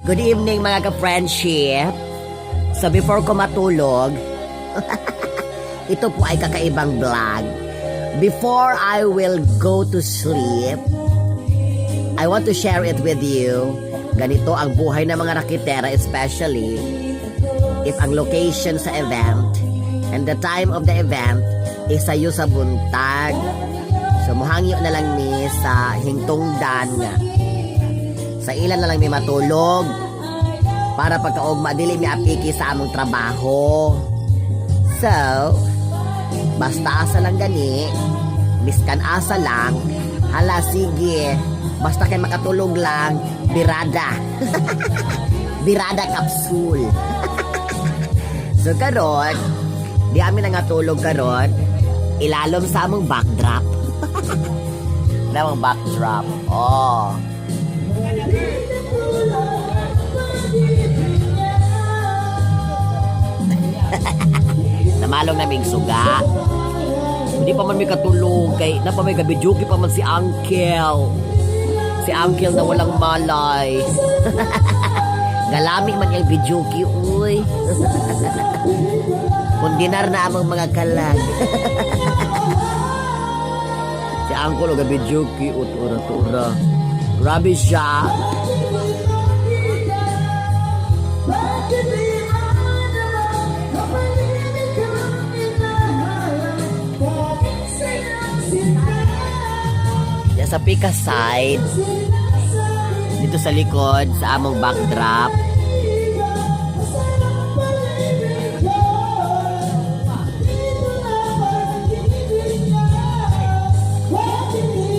Good evening, mga ka-friendship. So before ko matulog, ito po ay kakaibang vlog. Before I will go to sleep, I want to share it with you. Ganito ang buhay ng mga rakitera, especially if ang location sa event and the time of the event is sayo sa buntag. So muhangyo na lang mi sa hingtungdan nga sa ilan na lang mi matulog para pagkaugma dili mi apiki sa among trabaho. So, basta asa lang gani, biskan asa lang, hala sige, basta kay makatulog lang, birada. Birada capsule. So karon, di amin na nga tulog karon, ilalom sa among backdrop. Namang backdrop. Oh. Namalong naming suga. Hindi pa man may katulog kay na pa may gabijuki pa man si Uncle. Si Uncle na walang malay. Galami man yung bijuki, uy. Kundinar na among mga kalag. Si Uncle o gabijuki, utura tura. Grabe siya. Diyan sa Pika side, dito sa likod, sa among backdrop.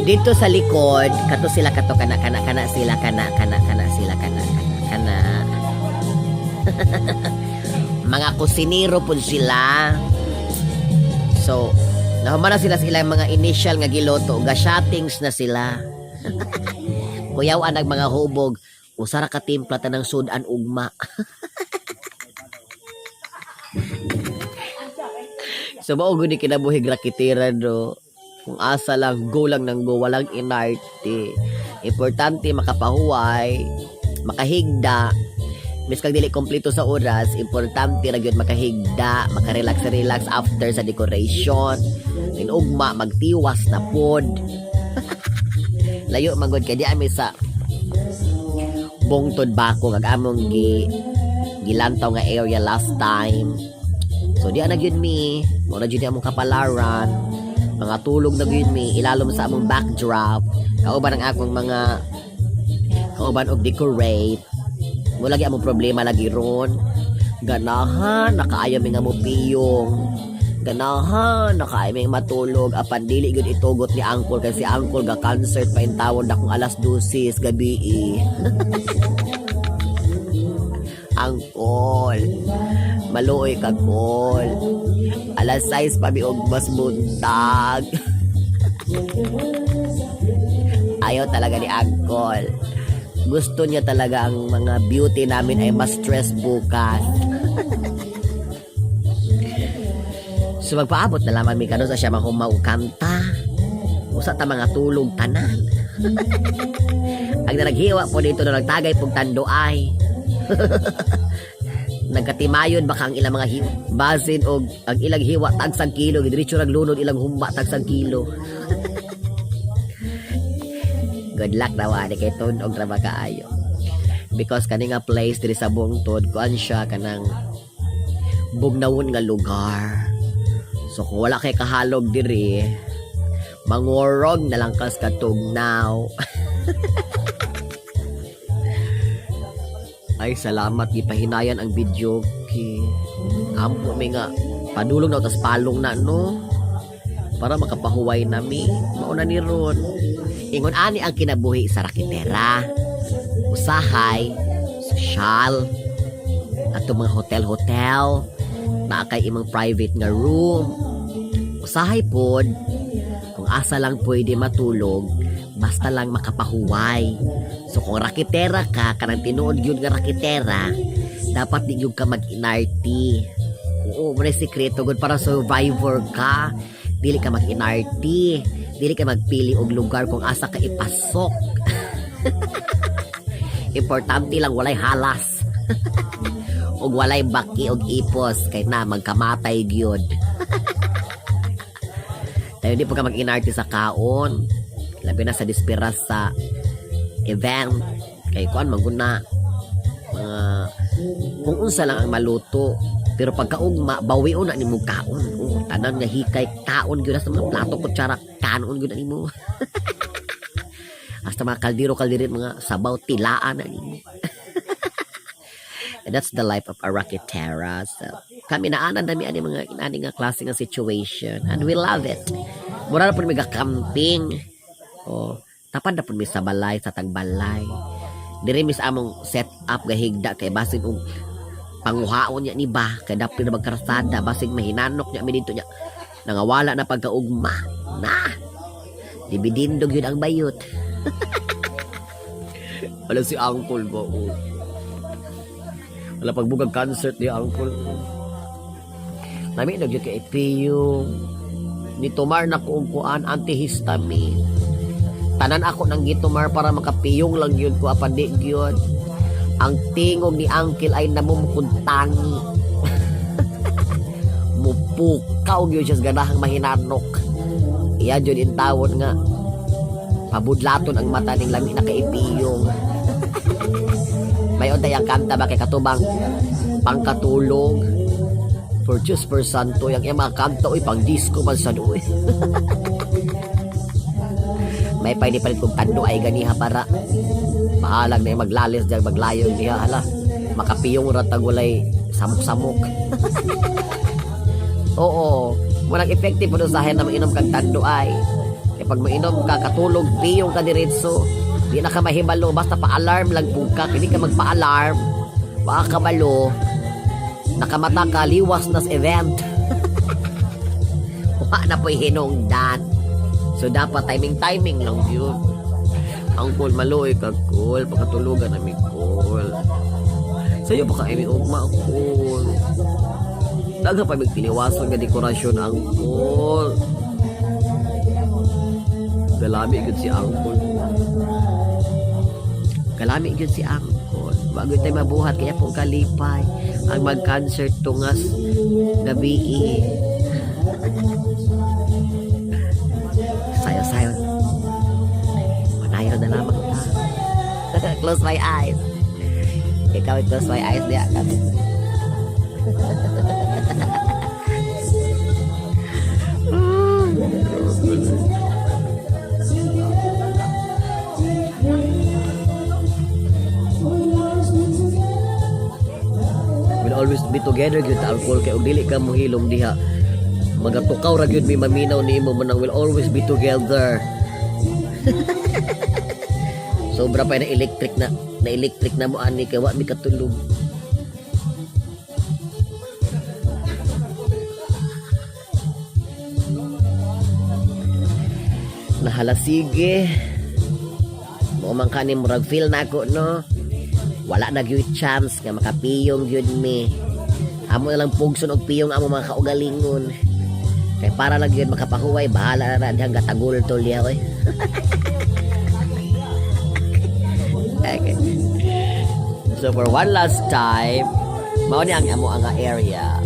Dito sa likod, kato sila kato kana kana kana sila kana kana kana sila kana kana kana. Mga kusinero pud sila. So, nahuman na sila sa ilang mga initial nga giluto, ga shottings na sila. Kuyaw ang mga hubog, usara ka timpla tanang sudan ugma. So mao gud ni kinabuhi rakitira do. Kung asa lang, go lang ng go, walang inarte. Importante makapahuway, makahigda. Miskag dili kompleto sa oras, importante ra gyud makahigda, makarelax relax after sa decoration. Then ugma magtiwas na pod. Layo man gud kay di ami sa Bungtod Bako kag among gilantaw nga area last time. So di na gyud mi, mo na gyud among kapalaran. Mga tulog na gyud mi ilalom sa among backdrop. Kauban ang akong mga kauban og decorate. Mo lagi among problema lagi ron. Ganahan nakaayo mi nga mopiyong. Ganahan nakaayo mi nga matulog apan dili gyud itugot ni Uncle kay si Uncle ga concert pa intawon dakong alas 12 gabi. Uncle, maluoy ka kol. Alas 6 pa mi og mas buntag. Ayaw talaga ni Uncle. Gusto niya talaga ang mga beauty namin ay mas stress bukas. So magpaabot na lamang mi karon sa siya mahumaw kanta. Usa ta mga tulog tanan. Ang naghiwa po dito na nagtagay pog tanduay. Nagkatimayon baka ang ilang mga hiwa. Basin og ang ilang hiwa tagsang kilo, diretso naglunod ilang humba tagsang kilo. Good luck daw ani kay tunog ra ba kaayo. Because kani nga place diri sa Bungtod, kuan siya kanang bugnawon nga lugar. So kung wala kay kahalog diri, mangurog na lang kas katugnaw. Ay, salamat gipahinayan ang video ki. Ampo mi nga padulong na tas palong na no. Para makapahuway na mi. Mao na ni ron. Ingon ani ang kinabuhi sa rakitera. Usahay, sosyal, ato mga hotel-hotel, naa kay imong private nga room. Usahay pod, kung asa lang pwede matulog, basta lang makapahuway. So kung rakitera ka, kanang tinuod gyud nga rakitera, dapat di gyud ka mag-inarty. Oo, mo na sikreto gud para survivor ka. Dili ka mag-inarty. Dili ka magpili og lugar kung asa ka ipasok. Importante lang walay halas. Ug walay baki og ipos kay na magkamatay gyud. Tayo di pa ka mag-inarte sa kaon. Labi na sa dispiras sa event. Kay kuan maguna mga kung unsa lang ang maluto. Pero pagkaugma, bawion na nimo kaon. Oh, tanan nga hikay kaon gyud sa mga plato, kutsara, kanon gyud na nimo. Hasta mga kaldero kaldero, mga sabaw, tilaan na nimo. And that's the life of a Raketera. So, kami naanan nami ani mga inani nga klase nga situation and we love it. Mura na pud mi camping. Oh, tapad na pud mi sa balay, sa tagbalay. Diri mi sa among set up gahigda kay basin og panguhaon niya ni ba kay dapit na magkarsada, basig mahinanok niya mi didto niya nangawala na pagkaugma na dibidindog yun ang bayot. Wala si uncle ba, oh. Wala pagbugag concert ni uncle. Lami na gyud kay ipiyong. Nitumar na ko og kuan, antihistamine. Tanan ako nang gitumar para makapiyong lang yun ko, apan di gyud. Ang tingog ni uncle ay namumukod tangi. Mupukaw gyud siya sa ganahang mahinanok. Iya jud intawon nga pabudlaton ang mata ning lami na kaipiyong. May untay ang kanta ba kay katubang pangkatulog for just per santo yang iyang mga kanta, uy, pang disco man sad, uy. May pa palit kong tando ay ganiha para bahalag na yung maglalis diyan maglayo diha, hala, makapiyong ra tag walay samok-samok. Oo, walang effective po sa na mainom kag tando ay kay pag mainom ka, katulog, piyong ka diretso, di na ka mahibalo. Basta pa-alarm lang po ka. Hindi ka magpa-alarm, baka kabalo nakamata ka, liwas na sa event, wa na po'y hinungdan. So dapat timing timing lang yun. Uncle, maluoy ka, cool. Pagkatulugan nami, cool. Sa'yo pa ka imi ugma, cool. Daga pa mig tiniwason nga dekorasyon, uncle. Galami gyud si uncle. Kalami gyud si uncle. Bago tayo mabuhat kaya pong kalipay ang mag-concert tungas gabi. Sayo-sayo. Manayo na lamang ta. Close my eyes. Ikaw, close my eyes diya ka. We'll always be together gyud ta, uncle, kay og dili ka mohilom diha, magatukaw ra gyud mi maminaw nimo manang we'll always be together. Sobra pa na electric na na electric na mo ani kay wa mi katulog. Nahala, sige. Mo man kani murag feel na ako, no. Wala na gyud chance nga makapiyong gyud mi. Amo na lang pugson og piyong amo mga kaugalingon. Kay para lang gyud makapahuway, bahala na na dihang gatagol tol diha, oy. Okay. So for one last time, mao ni ang amo ang area.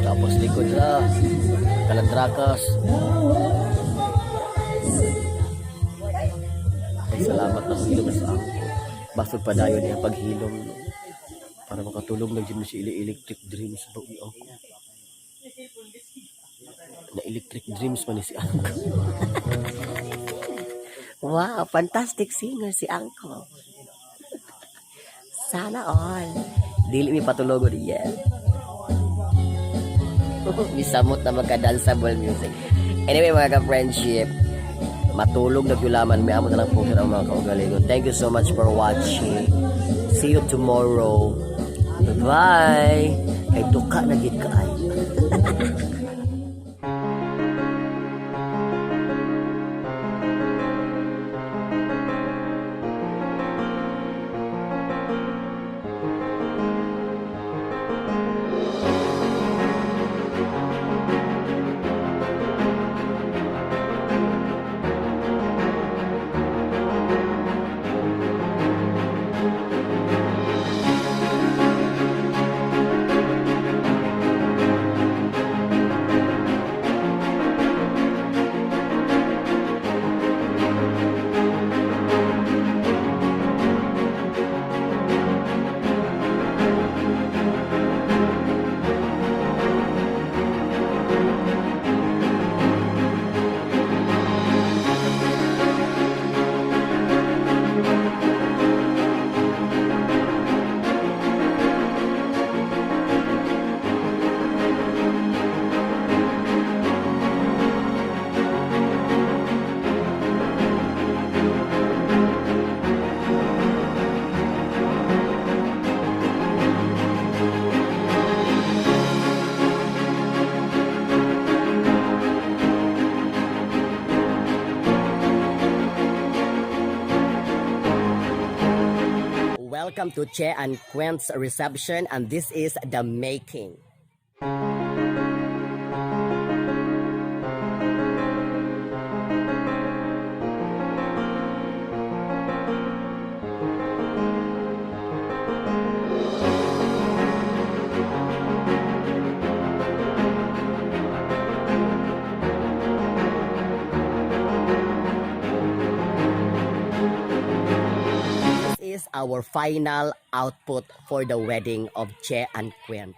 Tapos likod ra Kalandrakas. Ay, salamat na paghilom sa ako. Basod pa dayon niya paghilom, no? Para makatulog na jud si ili electric dreams ba ako. Na electric dreams man ni si uncle. Wow, fantastic singer si uncle. Sana all. Dili mi patulogon niya. Misamot na magka-danceable music. Anyway, mga ka-friendship, matulog na gyulaman may amo na lang po ang mga kaugalingon. Thank you so much for watching. See you tomorrow. Bye-bye. Kay duka na gid kaay. Welcome to Che and Quent's reception, and this is the making. This is our final output for the wedding of Che and Quent.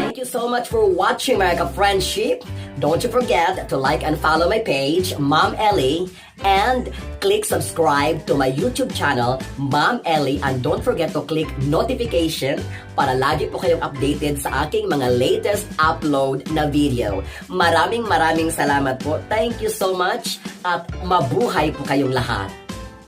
Thank you so much for watching, mga ka-friendship. Don't you forget to like and follow my page, Mom Ellie, and click subscribe to my YouTube channel, Mom Ellie, and don't forget to click notification para lagi po kayong updated sa aking mga latest upload na video. Maraming maraming salamat po. Thank you so much at mabuhay po kayong lahat.